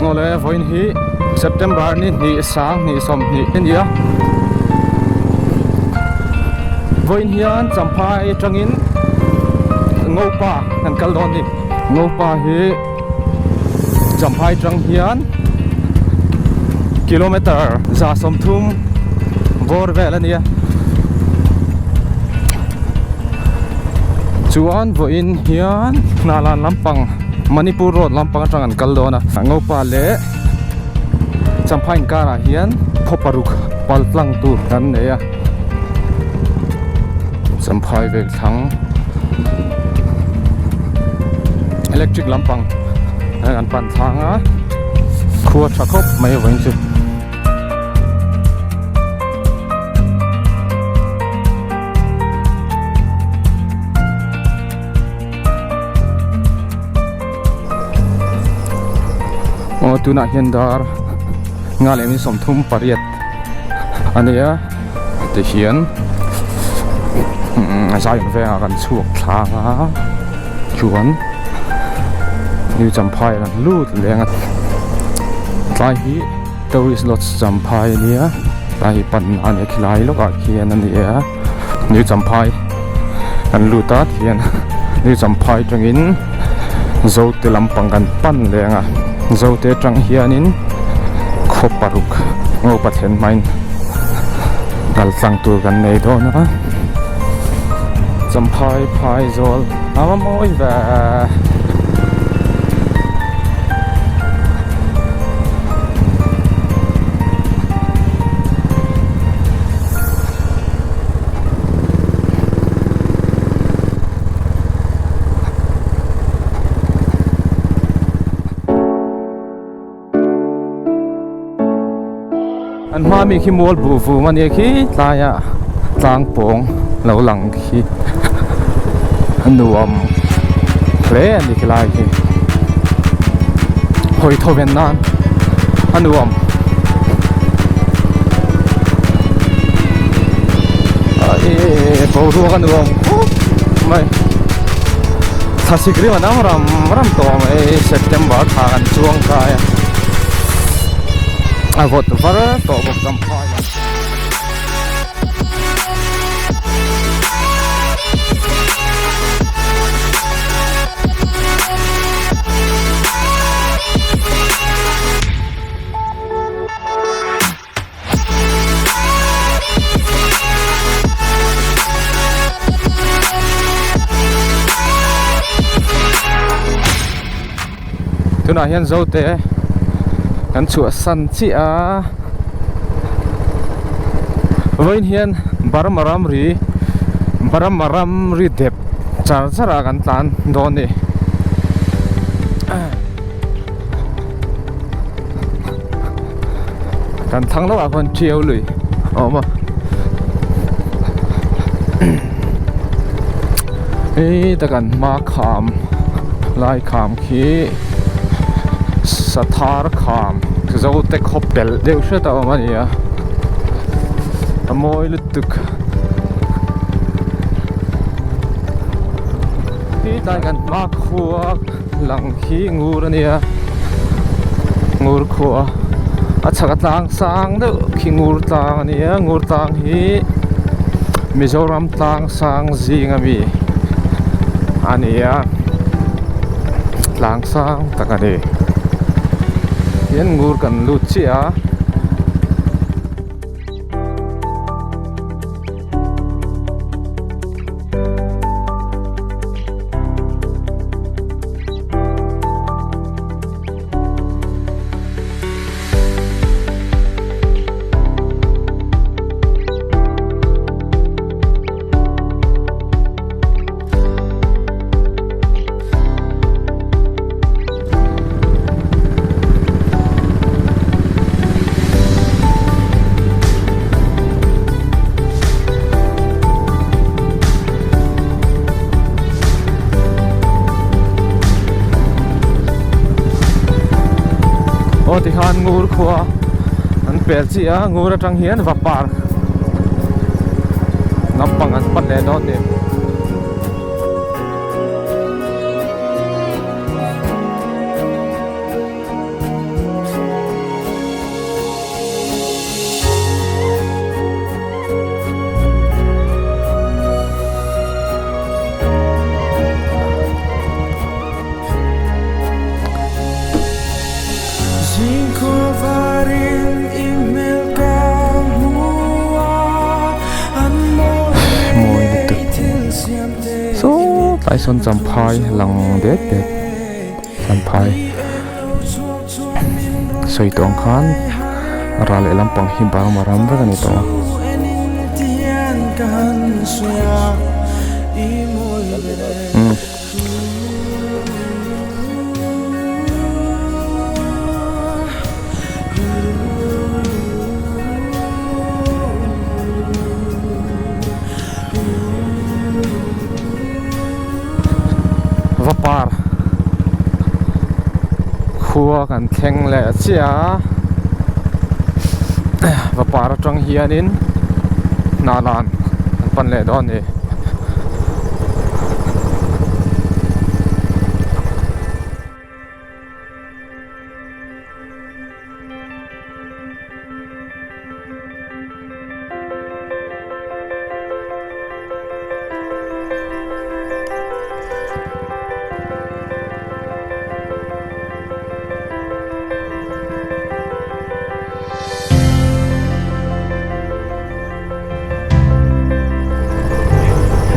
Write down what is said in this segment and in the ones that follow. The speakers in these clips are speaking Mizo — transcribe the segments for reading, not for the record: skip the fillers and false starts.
Awle vawiin hi September ni hnih sang hnih sawmhnih a ni a vawiin hian Champhai atangin Ngopa kan kal dawn a ni Ngopa hi Champhai atang hian kilometer 130 bawr vel a ni a chuan vawiin hian Hnahlan lampang Manipur road lampang atang an kal dawn a Ngopa leh Champhai inkarah hian khaw paruk pal tlang tur kan nei a Champhai vel thlang electric lampang an pan thlang a khua tha khawp mai vawiin chu. Aw tunah hian dar nga leh min 38 a ni a tihian umm zai vengah kan chhuak thlang a chuan new champhai an lut leng a tlai hi tourist lodge champhai a nia tlai hi pan a nia khilai lawkah khian a ni a new champhai kan lut a tihian new champhai atangin zote lampang kan pan leng a zote atang hianin khaw paruk ngo pathlen hmain kal tlang tur kan nei dawn a champhai phai zawl a va mawi ve. An hma mi khi mual buh vum a nia khi tlaiah tlang pawng lo lang khi a nuam hle a ni khilai khi hawi tho ven nan a nuam. Boruak a nuam khawp mai thlasik rim a dang ram ram tawh mai September thla kan chuang kai a a vawt var tawh bawk champhai lam. Tunah hian Zote kan chhuahsan chiah a vawiin hian Burma ramri Burma ramri dep char char ah kan tlan dawn a ni. Kan thlang lohah khuan ṭiau lui a awm a heta kan hma kham lai kham khi sathar kham zote khaw pelh deuh hret a awm a ni a a mawi lutuk hetlai kan hma khua. Lang khi ngur a nia ngur khua a chhak a tlang sang deuh khi ngur tlang a nia ngur tlang hi Mizoram tlang sang zing ami a ni a tlang sang tak a ni hian ngur kan lut chiah a. Aw tikhan ngur khua an pel chiah a ngur atang hian va par lampang an pan leh dawn a ni. Tlai sawn Champhai lang det det Champhai sawi tawh ang khan ral leh lampang hi Burma ram vek a ni tawh a. Va par khua kan thleng leh chiah a va par atang hianin hnahlan an pan leh dawn a ni.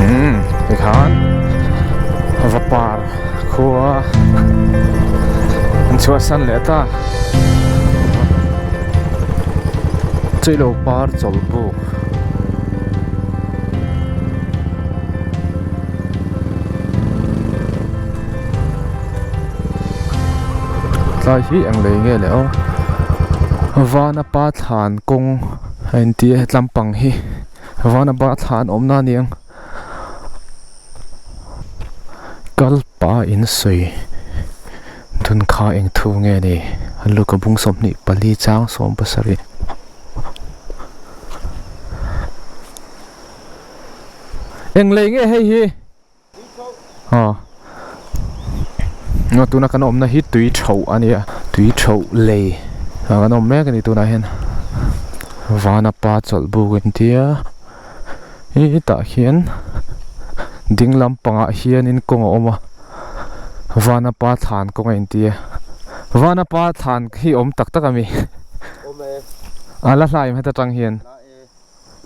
Umm tikhan va par khua an chhuahsan leh ta Cheilo par chawlh buk. Tlai hi eng lei nge le aw Vanapa thlan kawng a inti a hetlam pang hi Vanapa thlan awmna a ni ang kalpa in sawi dun kha eng thu nge ni luka bung 24 chang 17. Eng lei nge hei hi? Aw Aw tuna kan awmna hi tui tho a nia tui tho lei ah kan awm mek a ni tunah hian Vanapa chawlh buk an tia hi tah hian ding lampangah hianin kawng a awm a Vanapa thlan kawng a intia Vanapa thlan hi awm tak tak a mi a la hlaim heta tang hian.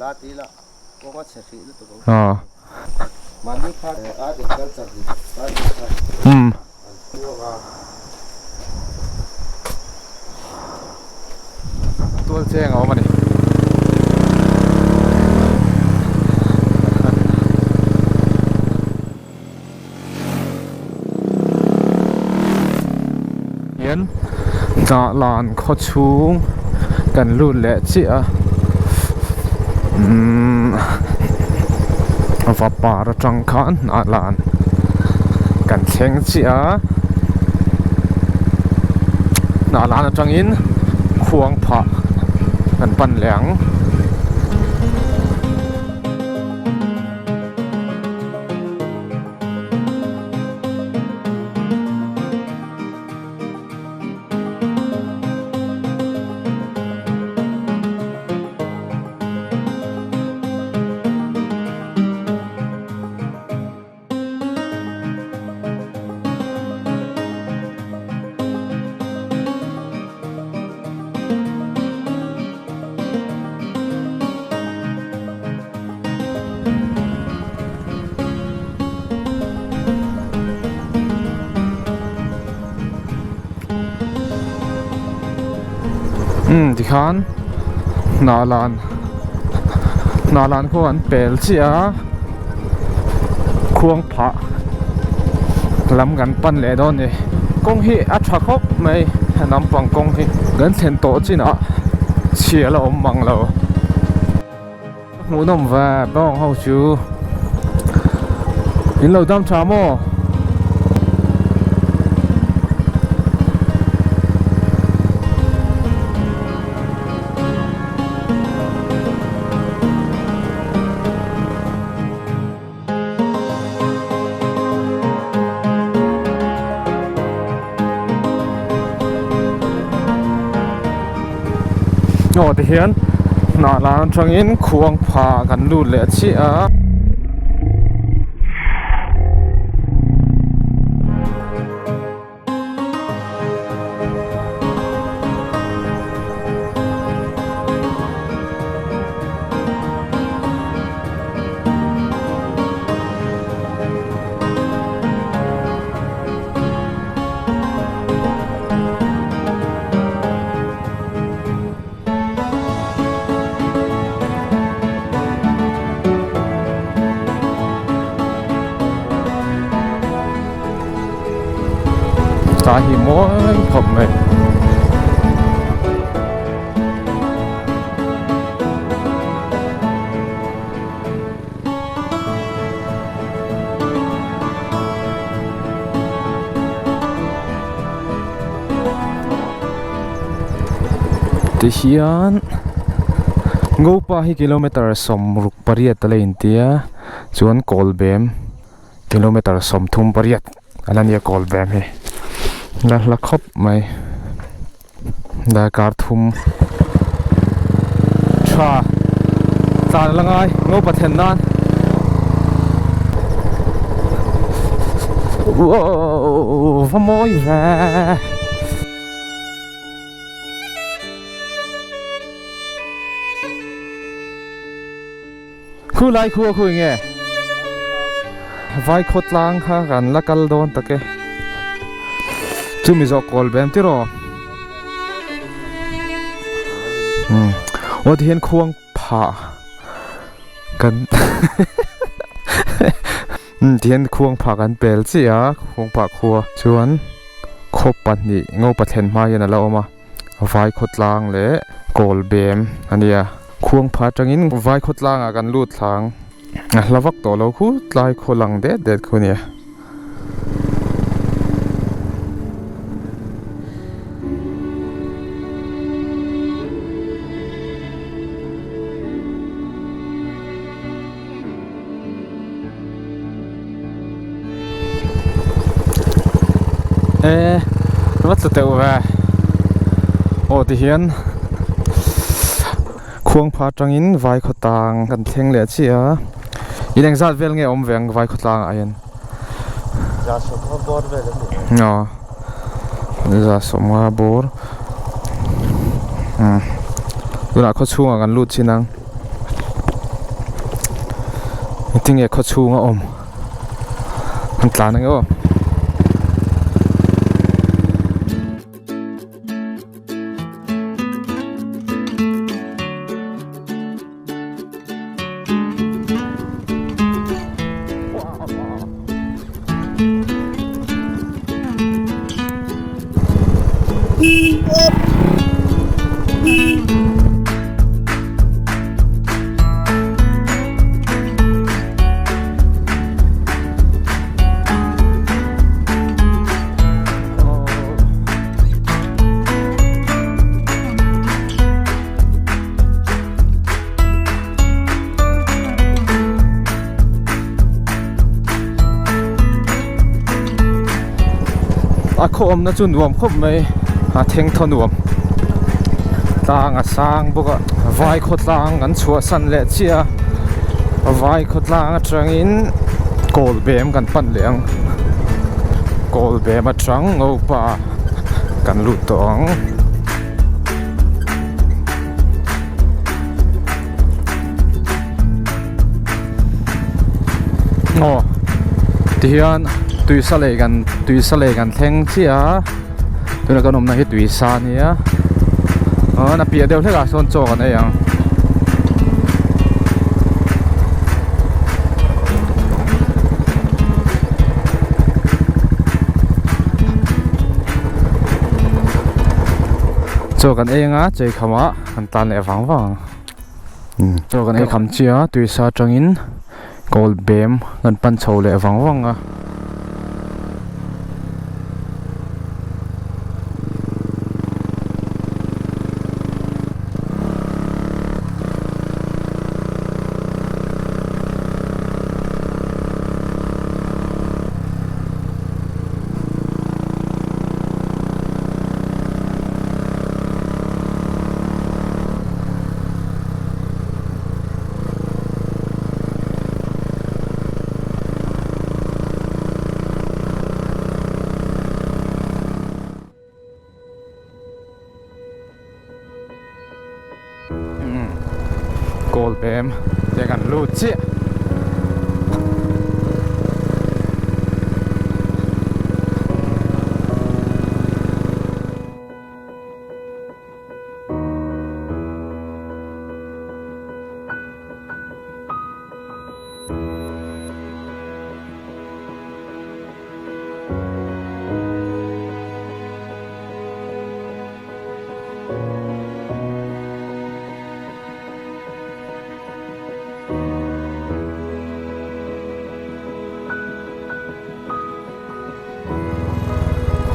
La ti la kawng a chhe hrih lutuk ang. Aw. Mahni kha art and culture hi party kha Um. an khuang a. Tual cheng a awm a ni. Hian Hnahlan khaw chhung kan lut leh chiah a umm vapar atang khan Hnahlan kan thleng chiah a Hnahlan atangin khuang phah kan pan leh ang. Umm tikhan hnahlan hnahlan khaw an pel chiah a khuang phah lam kan pan leh dawn a ni kawng hi a tha khawp mai nampang kawng hi kan thlen tawh chinah chhia la awm mang lo. Hmuhnawm ve bawng ho chu in lo dam tha maw? Aw tihian hnah lan atangin khuang pha kan lut leh chiah a. Tlai hi mawi khawp mai. Tihian Ngopa hi kilometer 68 a la intia chuan Kawlbem kilometer 38 a la nia Kawlbem hi la hla khawp mai darkar thum tha tlan a la ngai Ngopa thlen nan uaw va mawi ve. Khu lai khu a khui nge vai khaw tlang kha kan la kal dawn tak e chumi zawh kawl bem tiraw umm aw tihian khuang phah kan umm tihian khuang phah kan pel chiah a khuang phah khua chuan khaw pahnih ngo pathlen hma hian a la awm a. Vai khawtlang leh kawl bem a nia. Khuang pha atangin vai khawtlangah kan lut thlang a hla vak tawh lo khu tlai khaw lang det det khu nia. E va tla teuh ve aw ti hian khuang pha atangin vai khawtlang kan thleng leh chiah a in engzat vel nge awm ve ang vai khawtlang ah hian za sawmnga bawr vel an ni aw za sawmnga bawr umm tunah khawchhungah kan lut chin ang. Engtin nge khaw chhung a awm an tlan ange aw. A khaw awmna chu nuam khawp mai a theng thaw nuam tlang a sang bawk a vai khaw tlang an chhuahsan leh chiah a vai khaw tlang atangin kawl bem kan pan leh ang kawl bem atang ngopa kan lut tawh ang. Aw tihian tuisa lei kan tuisa lei kan thleng chiah a tuna kan awmna hi tuisa a nia aw a piah deuh hlek ah sawn chaw kan ei ang. Chaw kan ei anga chei khamah kan tan leh vang vang ang. Chaw kan ei kham chiah a tuisa atangin kawl bem kan pan chho leh vang vang a. Kawl pem te kan lut chiah.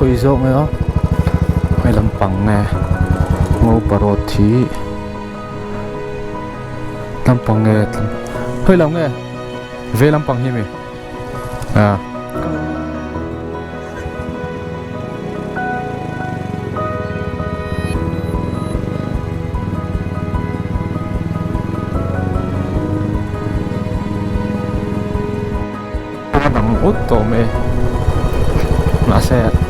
Khawi zawk nge aw hei lampang nge Ngopa road hi lampang nge khawi lam nge vei lampang hi mi ah. A dang ut tawh mai mahse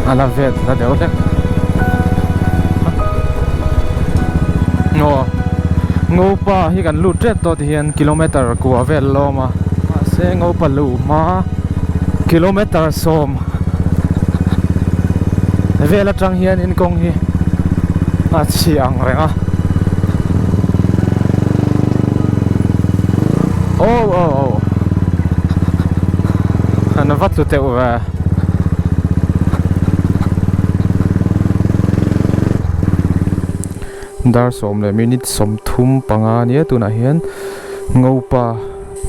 a la vet la deuh hlek aw ngopa hi kan lut tep tawh tihian kilometer kua vel lawm a mahse ngopa luh hma kilometer sawm vel atang hianin kawng hi a chhi ang reng a aw aw aw an va tlu teuh ve dar sawm leh minute sawmthum panga ania tunah hian ngopa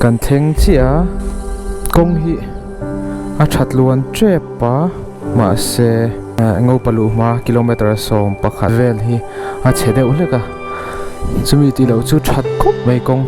kan thleng chiah a kawng hi a that luan tep a mahse ngopa luh hma kilometer 11 vel hi a chhe deuh hlek a chumi tih loh chu that khawp mai kawng.